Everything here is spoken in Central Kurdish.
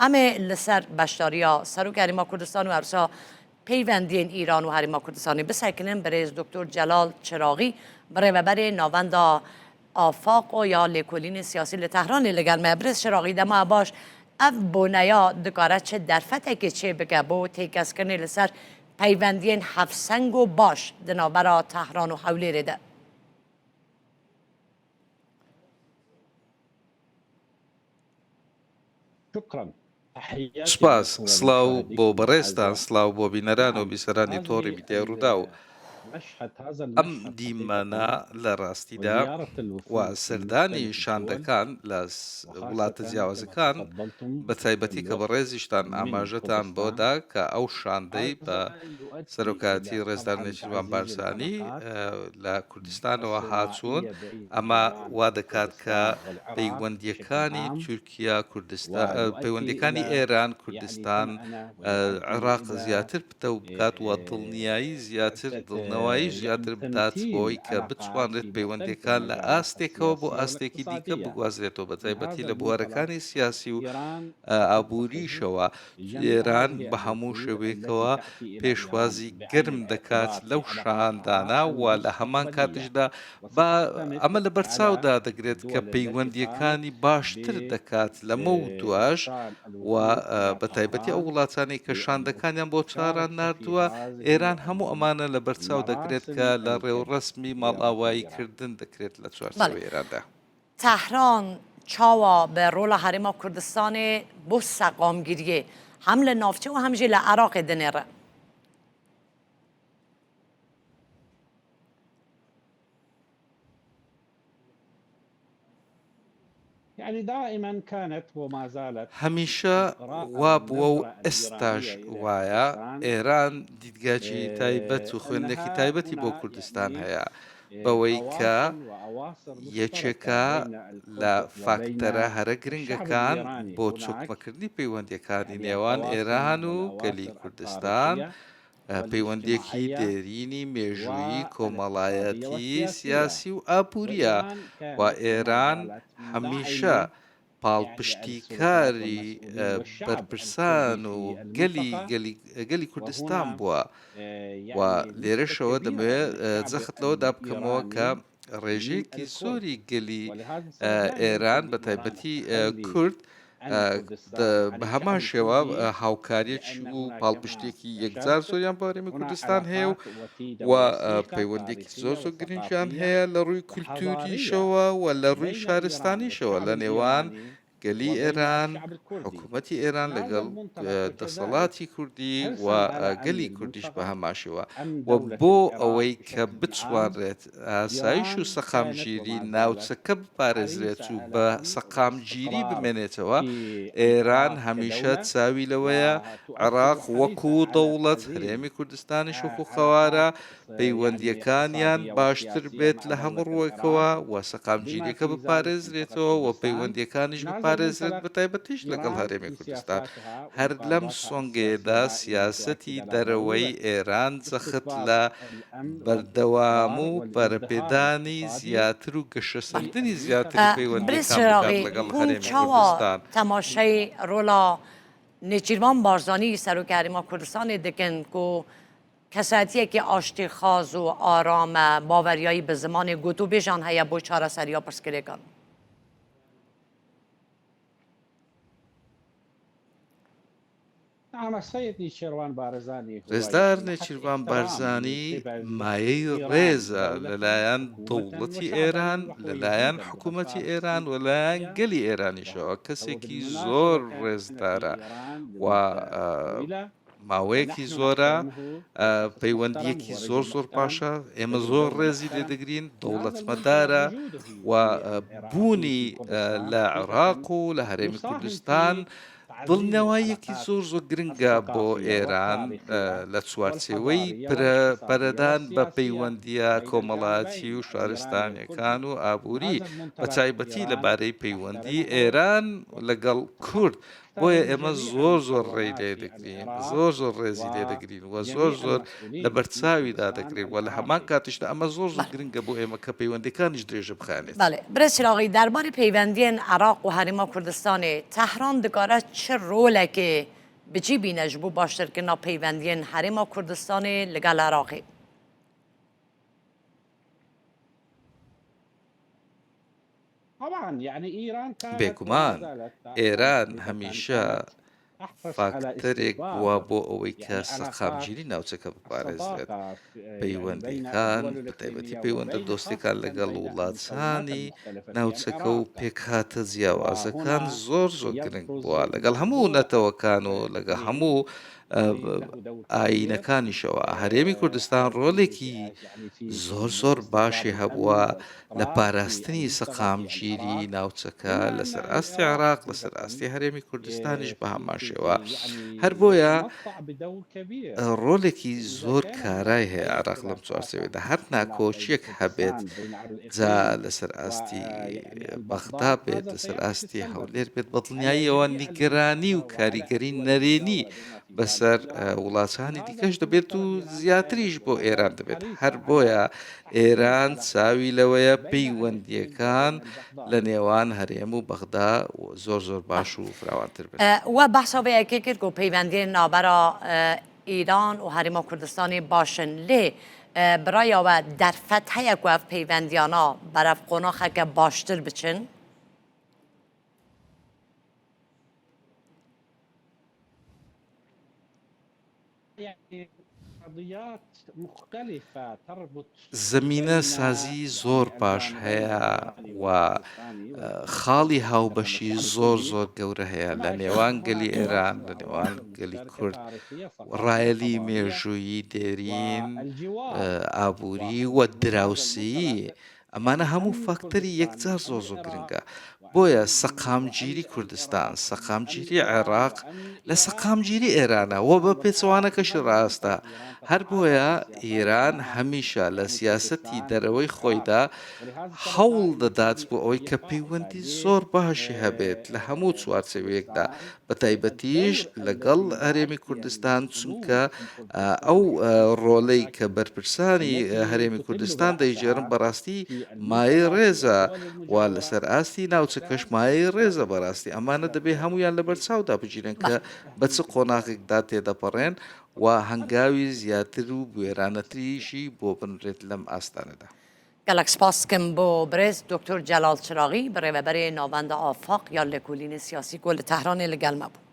Em ê li ser beşdariya Serokê Herêma Kurdistan û herwisa peywendiyên Îran û Herêma Kurdistanê bisekinin. Birêz Doktor Celal Çiraxî birêveberê Navenda Afaqo ya Lêkolînên Siyasî li Tehranê li gel me ye. Birêz Çiraxî dema e baş ev boneya dikare çi derfetekê çêbike bo têkezkirinê li ser peywendiyên hevseng û baş di navbera Tehran û Hewlêrê de? سوپاس، سڵاو بۆ بەڕێزتان، سڵاو بۆ بینەران و بیسەرانی تۆڕی میدیای ڕووداو. ئەم دیمەنە لە ڕاستیدا و سەردانی شاندەکان لە وڵاتە جیاوازەکان بە تایبەتی کە بەڕێزیشتان ئاماژەتان بۆ دا کە ئەو شاندەی بە سەرۆکایەتی ڕێزدار نێچیرڤان بارزانی لە کوردستانەوە هاتوون ئەمە وا دەکات کە پەیوەندییەکانی تورکیا کوردستان پەیوەندیەکانی ئێران کوردستان عێراق زیاتر پتەو بکات و دڵنیایی زیاتر دڵنەوایی زیاتر بدات بۆی کە بتوانرێت پەیوەندیەکان لە ئاستێکەوە بۆ ئاستێکی دیکە بگوازرێتەوە بە تایبەتی لە بوارەکانی سیاسی و ئابووریشەوە ئێران بە هەموو شێوەیەکەوە پێشوازی گەرم دەکات لەو شاندانە و لە هەمان کاتیشدا با ئەمە لە بەرچاودا دەگرێت کە پەیوەندییەکانی باشتر دەکات لەمە و دواش و بە تایبەتی ئەو وڵاتانەی کە شاندەکانیان بۆ تاران ناردووە ئێران هەموو ئەمانە لە بەرچاو دەگرێت کە لە ڕێوڕەسمی ماڵئاواییکردن دەکرێت لە چوارچێوەی ئێراندا. تەهران چاوا بە ڕۆڵە هەرێما کوردستانێ بۆ سەقامگیریێ هەم لە ناوچە و هەم ژی لە عێراقێ دنێڕێ؟ هەمیشە وا بووە و ئێستاش وایە، ئێران دیدگایەکی تایبەت و خوێندنێکی تایبەتی بۆ کوردستان هەیە، بەوەی کە یەکێکە لە فاکتەرە هەرە گرنگەکان بۆ چۆکمەکردنی پەیوەندییەکانی نێوان ئێران و گەلی کوردستان، پەیوەندییەکی دێرینی مێژوویی، کۆمەڵایەتی، سیاسی و ئابوورییە و ئێران هەمیشە پاڵپشتیکاری بەرپرسان و گەلی گەلی کوردستان بووە و لێرەشەوە دەمەوێت جەخت لەوەدا بکەمەوە کە ڕێژەیەکی زۆری گەلی ئێران بە تایبەتی کورد بە هەمان شێوە هاوکاریەکی و پاڵپشتێکی یەکجار زۆریان بۆ هەرێمی کوردستان هەیە و و پەیوەندێکی زۆر زۆر گرنگیان هەیە لە ڕووی کولتوریشەوە و لە ڕووی شارستانیشەوە لە نێوان گەلی ئێران، حکوومەتی ئێران لەگەڵ دەسەڵاتی کوردی و گەلی کوردیش بە هەمان شێوە و بۆ ئەوەی کە بتوانرێت ئاسایش و سەقامگیری ناوچەکە بپارێزرێت و بە سەقامگیری بمێنێتەوە، ئێران هەمیشە چاوی لەوەیە عێراق وەکوو دەوڵەت، هەرێمی کوردستانیش وەکوو قەوارە پەیوەندییەکانیان باشتر بێت لە هەموو ڕووێکەوە و سەقامگیرییەکە بپارێزرێتەوە و پەیوەندییەکانیش بپارێزرێت بەتایبەتیش لەگەڵ هەرێمی کوردستان. هەر لەم سۆنگەیەدا سیاسەتی دەرەوەی ئێران جەخت لە بەردەوام و پەرەپێدانی زیاتر و گەشەسەندنی زیاتری برێز پەیوەندییەکان بکات چراغی لەگەڵ هون هەرێمی چاوا کوردستان. تەماشای ڕۆڵا نێچیرڤان بارزانی سەرۆکی هەرێما کوردستانێ دکەن کو کەسایەتیەکی ئاشتیخواز و ئارامە، باوەریایی بە زمانێ گۆتوبێژان هەیە بۆ چارەسەریا پرسگرێکان. ڕێزدار نێچیرڤان بارزانی مایەی ڕێزە لەلایەن دەوڵەتی ئێران، لەلایەن حکوومەتی ئێران و لەلایەن گەلی ئێرانیشەوە کەسێکی زۆر ڕێزدارە و ماوەیەکی زۆرە پەیوەندیەکی زۆر زۆر باشە ئێمە زۆر ڕێزی لێدەگرین دەوڵەتمەدارە و بوونی لە عێراق و لە هەرێمی کوردستان دڵنەواییەکی زۆر زۆر گرنگە بۆ ئێران لە چوارچێوەی پەرەدان بە پەیوەندییە کۆمەڵایەتی و شارستانیەکان و ئابووری بە تایبەتی لەبارەی پەیوەندی ئێران لەگەڵ کورد. بۆیە ئێمە زۆر زۆر ڕێی لێ دەگرین، زۆر زۆر ڕێزی لێ دەگرین و زۆر زۆر لە بەرچاویدا دەگرین و لە هەمان کاتیشدا ئەمە زۆر زۆر گرنگە بۆ ئێمە کە پەیوەندیەکانیش درێژە بخایەنێت. بەڵێ برێز چراغی دەربارەی پەیوەندیەن عێراق و هەرێما کوردستانێ تەهران دکارە چ ڕۆلەکێ بجی بینە ژ بۆ باشترکردنا پەیوەندیەن هەرێما کوردستانێ لەگەڵ عێراقێ؟ بێگومان ئێران هەمیشە فاکتەرێک بووە بۆ ئەوەی کە سەقامگیری ناوچەکە بپارێزرێت، پەیوەندییەکان، بەتایبەتی پەیوەندە دۆستیەکان لەگەڵ وڵاتانی ناوچەکە و پێکهاتە جیاوازەکان زۆر زۆر گرنگ بووە لەگەڵ هەموو نەتەوەکان و لەگەڵ هەموو ئایینەکانیشەوە. هەرێمی کوردستان ڕۆلێکی زۆر زۆر باشی هەبووە لە پاراستنی سەقامگیری ناوچەکە لەسەر ئاستی عێراق، لەسەر ئاستی هەرێمی کوردستانیش بە هەمان شێوە. هەر بۆیە ڕۆلێکی زۆر کارای هەیە عێراق لەم چوارچێوەیەدا. هەر ناکۆکییەک هەبێت، جا لەسەر ئاستی بەغدا بێت، لەسەر ئاستی هەولێر بێت، بە دڵنیاییەوە نیگەرانی و کاریگەری نەرێنی بەسەر وڵاتانی دیکەش دەبێت و زیاتریش بۆ ئێران دەبێت. هەر بۆیە ئێران چاوی لەوەیە پەیوەندییەکان لە نێوان هەرێم و بەغدا زۆر زۆر باش و فراوانتر بن. و بەحسا vê yekê kir ku peywendiyên navbera Îran û Herêma Kurdistanê baş in lê bi raya we derfet heye ku ev peywendiyana berev qonaxeke baştir biçin? زەمینە سازی زۆر باش هەیە و خاڵی هاوبەشی زۆر زۆر گەورە هەیە لە نێوان گەلی ئێران لە نێوان گەلی کورد ڕایەلی مێژوویی دێرین ئابووری و دراوسێی ئەمانە هەموو فاکتەری یەکجار زۆر زۆر گرنگە. بۆیە سەقامگیری کوردستان، سەقامگیری عێراق لە سەقامگیری ئێرانە و بە پێچەوانەکەشی ڕاستە. هەر بۆیە ئێران هەمیشە لە سیاسەتی دەرەوەی خۆیدا هەوڵ دەدات بۆ ئەوەی کە پەیوەندی زۆر باشی هەبێت لە هەموو چوارچێوەیەکدا بەتایبەتیش لەگەڵ هەرێمی کوردستان، چونکە ئەو ڕۆلەی کە بەرپرسانی هەرێمی کوردستان دەیگێڕن بەڕاستی مایەی ڕێزە و لەسەر ئاستی ناوچەکەش مایەی ڕێزە بەڕاستی ئەمانە دەبێ هەموویان لەبەر چاودا بگیرێن کە بە چ قۆناغێکدا تێدەپەڕێن و هەنگاوی زیاتر و بوێرانەتریشی بۆ بنرێت لەم ئاستانەدا. گەلەک سپاس دکەم بۆ برێز دکتۆر جەلال چراغی بەڕێوەبەرێ ناوەندا ئافاق یا لێکۆلینێ سیاسی کو li Tehranê li gel me bû.